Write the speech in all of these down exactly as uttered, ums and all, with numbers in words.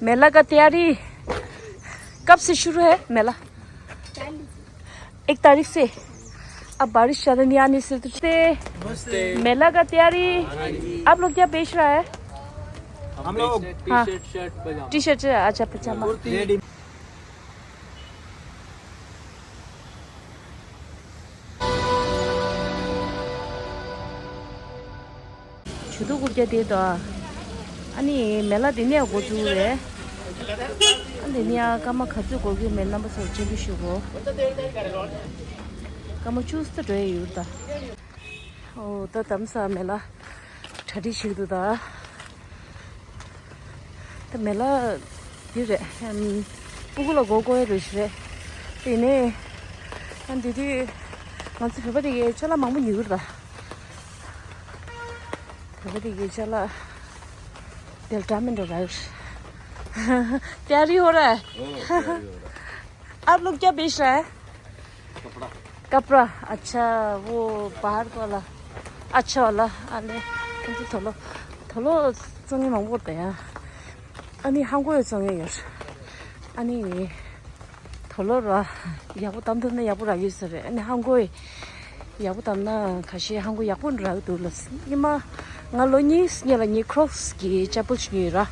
मेला का तैयारी कब से शुरू है? मेला एक तारीख से। अब बारिश ज़्यादा नहीं आने से तो। नमस्ते। मेला का तैयारी। आप लोग क्या बेच रहा है? हम लोग हाँ। T-shirt, shirt, pajama। T-shirt, अच्छा, पजामा। कुर्ती। रेडी। ཇུས་གཏོགས་རྐུབ་བཀྱག་དེ་དང་། ཨ་ནི་མེ་ལ་དེ་ནས་འགོ་བཙུགས་རེད། ཨ་འདི་ནས་ཡང་སྐར་མ་ག་ཚོད་འགོར་གྱི་མེད་རྣམ་པ་ཚོར་སྤྱན་འབུལ་ཞུ་གོ། སྐར་མ་བཅུ་ཙམ་འགྲོ་ཡི་ཡོད་ད། ཨོ་ད་དམ་ས་མེ་ལ་གྲ་སྒྲིག་བྱེད་འདུག་ད། ད་མེ་ལ་འདི་རེད། ཨམ། སྤུ་གུ་ལ་མགོ་སྐོར་ཡ་རེད་ཞིག་རེད། དེ་ནས་ཨ་འདི་དུས་ང་ཚོ་བོད་པ་དེ་གའི་ཅ་ལག་མང་པོ་ཉོས་ཡོད་རེད་ད། བོད་པ་དེ་གའི་ཅ་ལག་དེ་ལ་འདྲ་མི་འདྲ་རག་ཡོད་རེད། तैयारी हो रहा है। ओ, तैयारी हो रहा है। आप लोग क्या बेच रहा है? कपड़ा। कपड़ा, अच्छा, वो बाहर वाला। अच्छा वाला, अरे, मुझे थोलो, थोलो चंगे मांगो तया। अनि हांगो चंगे यार। अनि थोलो र, याबो तम तम न याबो रागी सरे। अनि हांगो याबो तम न खासी हांगो याबो राग दुलस। निमा, ང་ལོ་གཉིས་ལ་ངའི་Crocs གི་ཅ་པལ་ཞིག་ཉོས་ར།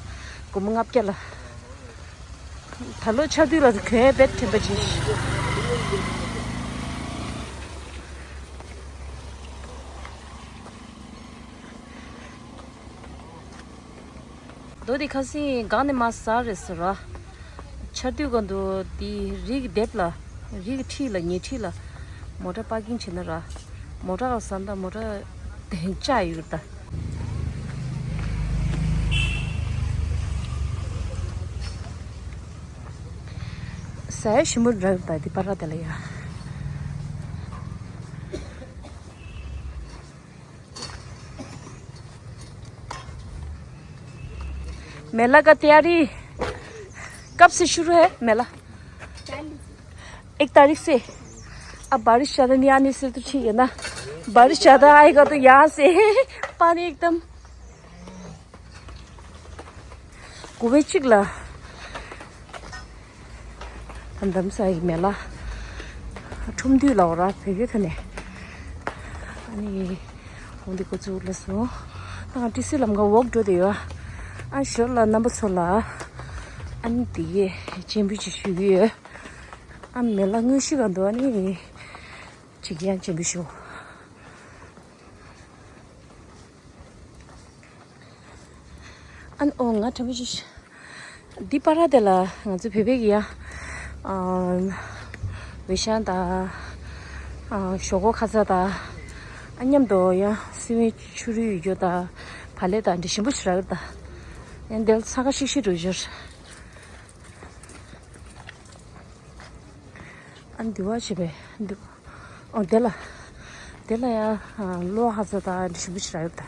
སྒོར་མོ་ལྔ་བརྒྱ་ལ། ད་ལོ་ཆར་དུས་ལ་གོན་ཡས་དཔེ་དྲན་པ་ཅིག། རྡོ་དེ་ཁ་སང་སྒང་ནས་མར་ཟག་རེད་ཟེར་ར། ཆར་དུས་སྒང་དུ་དེ་རི་གི་ལྡེབས་ལ། རི་གི་འཁྲིས་ལ་ཉེ་འཁྲིས་ལ། མོ་ཊ་པར་ཀིང་བྱས་ན་ར། མོ་ཊ་ལ་ཟག་ད་མོ་ཊ་དེ་བཅག་ཡོད་ད། ཟ་ཡ་ཞིམ་པོ་འདྲ་ཡོད་ད་དེ་པ་ར་དེ་ལ་ཡ། मेला का तैयारी कब से शुरू है मेला? एक तारीख से। अब बारिश ज़्यादा नहीं आने से तो ठीक है ना। बारिश ज़्यादा आएगा तो यहाँ से पानी एकदम कुवे चिक ला। ཨ་འདམ་ས་ཡི་མེ་ལ། ཁྲོམ་དུས་ལ་འོ་ར་བེ་གེ་ཐ་ནས། ཨ་ནི་འོང་འདི་ཀོ་ཚུགས་ལ་སོང་། ཨ་ཏི་སི་ལམ་ག་ཝོག་འགྲོ་དེ་ཡོད། ཨ་ཞོར་ལ་རྣམ་པ་ཚོ་ལ། ཨ་ནི་དེ་གས་སྤྱན་འབུལ་ཅིག་ཞུ་གི་ཡོད། ཨ་མེ་ལ་དངོས་གཞི་ག་འདུག་ཨ་ནི། ཅིག་ཡང་སྤྱན་འབུལ་ཞུ། ཨན་ཨོ་ང་དྲན་པ་ཞིག་འདི་པ་ར་དེ་ལ་ང་ཚོ་བོད་པའི་གི་ཡ། ཨ་འོད་ཤང་དང་། ཨ་ཞོག་ཁོག་ཁ་ཚ་དང་། ཨ་མཉམ་དུ་ཡ་སི་ཝིན་ཆུ་རུད་ཡོད་རྒྱུ་དང་། བག་ལེབ་དང་འདི་ཞིམ་པོ་ཞིག་རག་གི་ད། ཡང་འདི་ལ་ཚ་ཁ་ཤིག་ཤིག་འགྲོ་རྒྱུར། ཨ་འདི་བ་ཞེས་པས་འདི། ཨོ་དེ་ལ། དེ་ལ་ཡང་གློ་ཧ་ས་དང་འདྲ་ཞིམ་པོ་ཞིག་རག་ཡོད་ད།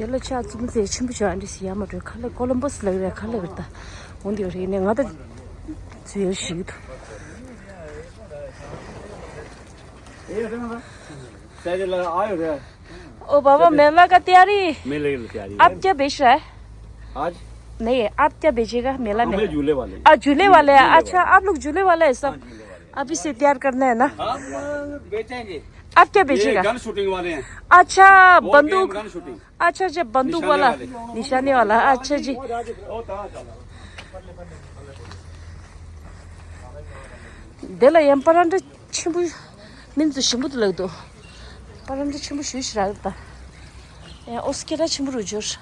དེ་ལ་ཕྱག་བཙུམ་ཚེ་ཆེན་པོ་ཞིག་ཨ་འདྲ་ཞིག་ཡ་མ་འགྲོ་ཁ་ལེ་ཀོ་ལོམ་བོ་སི་ལ་ཡོད་རེད་ཁ་ལེ་བར་ད། འོང་དེ་རེད་ནས་ང་ད་ཚུལ་ཞིག་ཏུ། ए, सुनो ना। साइड ला आयो रे। ओ बाबा, मेला का तैयारी। मेले की तैयारी। आप क्या बेच रहा है? आज? नहीं, आप क्या बेचेगा मेला में? हम ये झूले वाले हैं। आ, झूले वाले हैं। झूले अच्छा, वाले। आप लोग झूले वाले हैं सब? हाँ, झूले वाले हैं। अभी से तैयार करना है ना? हम बेचेंगे। आप क्या ये बेचेगा? गन शूटिंग वाले हैं। अच्छा, वो बंदूक। Game gun shooting. अच्छा, अच्छा, बंदूक निशाने वाला। वाले। निशाने वाला, अच्छा जी। དེ་ལ་ཡང་པ་ར་འདྲ་ཆེན་པོ་མིན་ཚོ་ཞིམ་པོ་དུ་ལག་འདུག་པ་ར་འདྲ་ཆེན་པོ་ཞུ་ཞིག་རག་ད། ཡང་ཨོ་སི་ཀེ་ར་ཆེན་པོ་རུ་འབྱོར།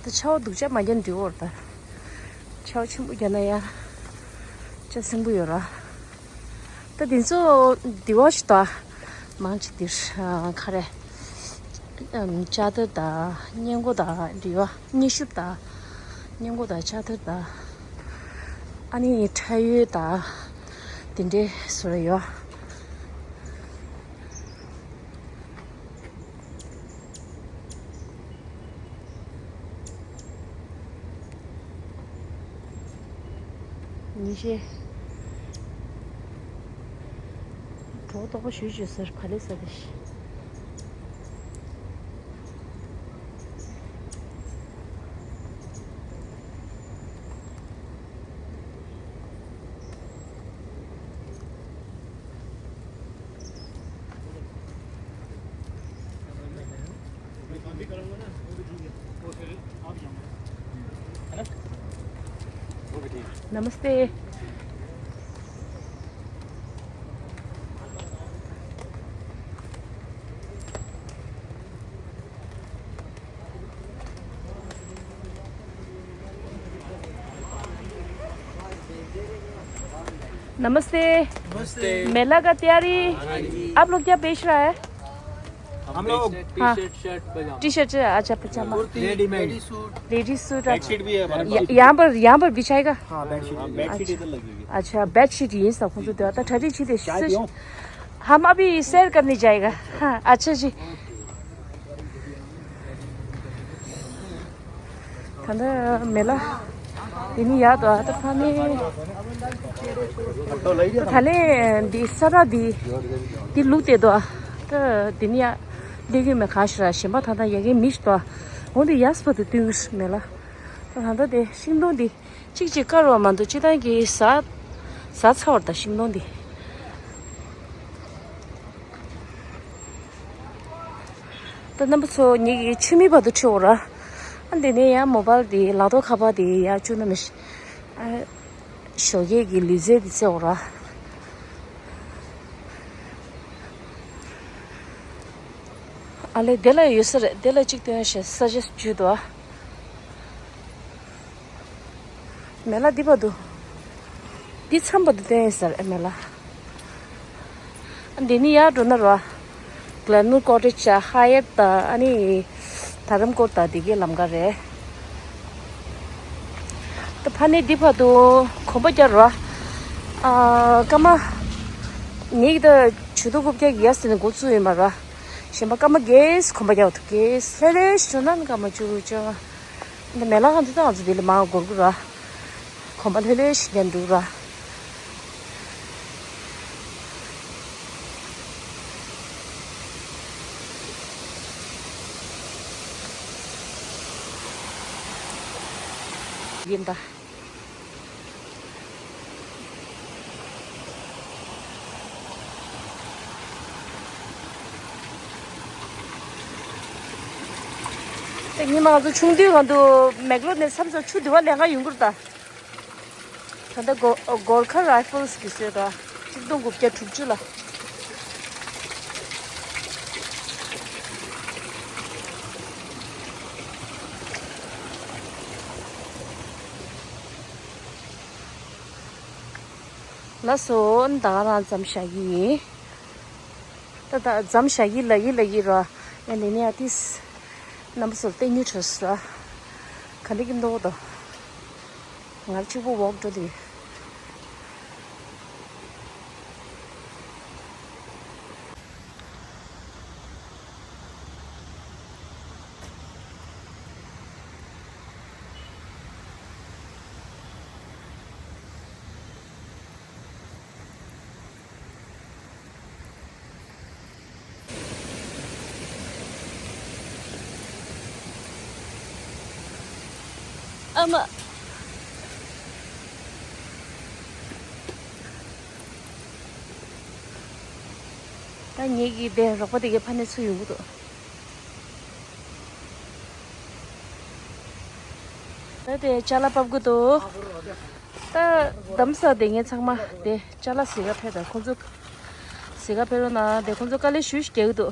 ད་ཆར་པ་སྡུག་ཅག་མ་རྒྱག་འགྲིག་འོར་ད། ཆར་པ་ཆེན་པོ་རྒྱག་ན་ཡང་ལྕགས་སྲིན་པོ་ཡོད་ར། ད་དེ་ཚོ་དེ་བ་ཞིག་ད། མང་ཆེ་དེར་ཁ་རེ། ཨམ། ལྕགས་ཐར་དང་སྔས་མགོ་དང་འདི་ཡོད། མཉེན་ཤུབས་དང་། སྔས་མགོ་དང་ལྕགས་ཐར་དང་། ཨ་ནི་ཁྲ་ཡོལ་དང་། དེ་འདྲའི་བཟོ་ར་ཡོད། ཉིན་ཤས། གྲོགས་རྟོགས་པ་ཞུས་ཞུས་ཟེར་བ་ལས་ཟ་དེ་ཤི། नमस्ते। नमस्ते। नमस्ते। मेला का तैयारी। हाँ जी। आप लोग क्या बेच रहा है? हम लोग हाँ। T-shirt, shirt, pajama। T-shirt, अच्छा, pajama. Kurti, readymade. Ladies suit. Ladies suit, अच्छा। बेडशीट भी है हमारे पास। य-, यहाँ पर, यहाँ पर बिछाएगा? हाँ, बेडशीट। हाँ, बेडशीट अच्छा। इधर लगी हुई है। अच्छा, बेडशीट ये सब कुछ तो आता। ठहरी छी दे। चाय पियो? हम अभी सैर करने जाएगा। हाँ, अच्छा जी। ད་ལྟ་མེ་ལ། དེ་ནི་ཡག་ཏོ། ད་ཕ་ནི། ད་ལེ་འདི་ས་ར་འདི། འདི་ལུག་དེ་དོ། ད་དེ་ནི་ཡ། ལེགས་ཡོད་མེད་ག་ཤི་ར་ཞེན་པ་ད་ད་ཡ་གི་མི་ཤི་དོ། འོ་འདི་ཡ་སྤ་དུ་ཏུ་མེ་ལ། ད་ད་དེ་ཤིང་སྡོང་འདི། གཅིག་གཅིག་དཀར་བ་མ་འདུག་སྤྱི་བཏང་གི་ཟ། ཟ་ཚ་བར་ད་ཤིང་སྡོང་འདི། ད་རྣམ་པ་ཚོ་ངེད་ཀྱི་ཆུ་མིག་བར་དུ་ཁྲིད་འོ་ར། ཨ་འདི་ནས་ཡང་མོ་བལ་དེ་ལག་ཐོག་ཁ་པར་དེ་ཡང་བཅུག་ན་མི་ཤེས། ཨ། ཞོགས་ཀས་ཀྱི་ལུས་རྩལ་དེ་རྩེ་འོ་ར། ཨ་ལེ་དེ་ལ་ཡོད་ས་རེད། དེ་ལ་གཅིག་སྟོན་ཞེས་ས་ཆ་བརྗོད་དོ། མེ་ལ་འདི་བར་དུ། འདི་མཚམས་བར་དུ་བསྟན་ཡིན་ཟེར་ཨེ་མེ་ལ། འདི་ནི་ཡར་འགྲོ་ན་རོ། གླེན་མོར་ཀོ་ཊེཇ་ཧ་ཡེཊ་དང་ཨ་ནི། དྷ་རམ་ཀོཊ་དང་འདི་གའི་ལམ་ཁ་རེད། ད་ཕ་ནི་འདི་བར་དུ་གོམ་པ་རྒྱག་རོ། ཨ། སྐར་མ། ངེད་ཀྱི་ད་ཇུས་གཏོགས་རྐུབ་བཀྱག་ཡ་ཟེར་ནས་འགོ་བཙུགས་ཡོད་མ་རོ། གཞན་པ་སྐར་མ་བརྒྱད་གོམ་པ་རྒྱག་འདུག་གས། ལྷོད་ལྷོད་ཞིག་འགྲོ་ན་སྐར་མ་བཅུ་བཅོ་ལྔ། འདི་མེ་ལ་ཁང་འདི་དང་ང་ཚོ་འདི་ལ་མར་འགོར་གི་ར། གོམ་པ་ལྷོད་ལྷོད་ཞིག་རྒྱག་འདུག་ར། ཡིན་ད། དེ་ཉི་མ་ང་ཚོ་ཆུང་དུས་སྒང་དུ་མེག་ལོར་ནས་མཚམས་སུ་ཆུ་དེ་བ་ལེན་ག་ཡོང་གི་རེད་ད། ད་ལྟ་གོ་གོར་ཁ་རའི་ཕལ་སི་གི་བཟོས་ད། གཅིག་སྟོང་དགུ་བརྒྱ་དྲུག་ཅུ་ལ། ལགས་སོ། ད་ག་རང་མཚམས་བཞག་གི་ཡིན། ད་ད་མཚམས་བཞག་གི་ལབ་ཀྱི་ལབ་ཀྱི་ར། ཡང་འདི་ནས་ཡང་ཏིས། རྣམ་པ་ཚོར་བསྟན་ཉུལ་བྱོས་ཟེར། ག་འདྲ་གི་མདོག་དང་། ང་གཅིག་པུ་ཝོག་འགྲོ་དེ། ཨ་མ། ད་ངེད་ཀྱི་དེ་རོགས་པ་དེ་གའི་ཕ་ནས་ཚུར་ཡོང་གི་འདུག་ད་དེ་ཅ་ལག་ཕབ་གི་འདུག་ད་དམ་ས་དེ་ངས་ཚང་མ་དེ་ཅ་ལག་ཟེ་ག་ཕེབས་དང་ཁོང་ཚོ་ཟེ་ག་ཕེབས་རོགས་གནང་དེ་ཁོང་ཚོ་དཀའ་ལས་ཞུ་ཞིག་རྒྱག་གི་འདུག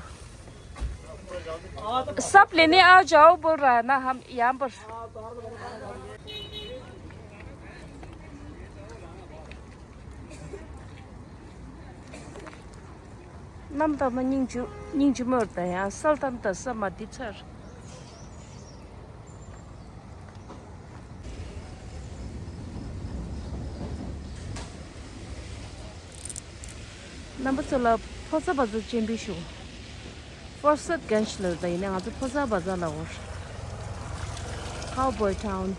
सब लेने आ जाओ बोल रहा है ना, हम यहाँ पर। གནམ་དྭངས་མ་སྙིང་རྗེ་སྙིང་རྗེ་མོར་ད་ཡང་སལ་ཏམ་ད་ས་མ་འདི་ཚར། རྣམ་པ་ཚོ་ལ་ཕོ་ཚ་བ་ཚོ་སྤྱན་འབུལ་ཞུ། ཧྥོར་སད་གན་ཤི་ལོར་ད་ཡིན་ན་ང་ཚོ་ཕོ་ཚ་བ་ཚ་ལ་འོར། Cowboy Town།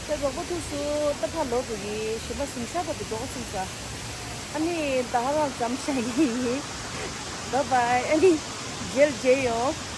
ཁྱེད་རོགས་པ་ཐུག་སུ་ད་ཕ་ལོ་དགོས་ཀྱི་ཞིམ་པ་ཟིང་ཤ་པ་དེ་འགྲོ་སོང་ས། ཨ་ནི་ད་ཧ་རང་ཙམ་བྱ་ཡི་ཡིན། Bye bye། ཨ་ནི་རྗེས་མཇལ་ཡོང་།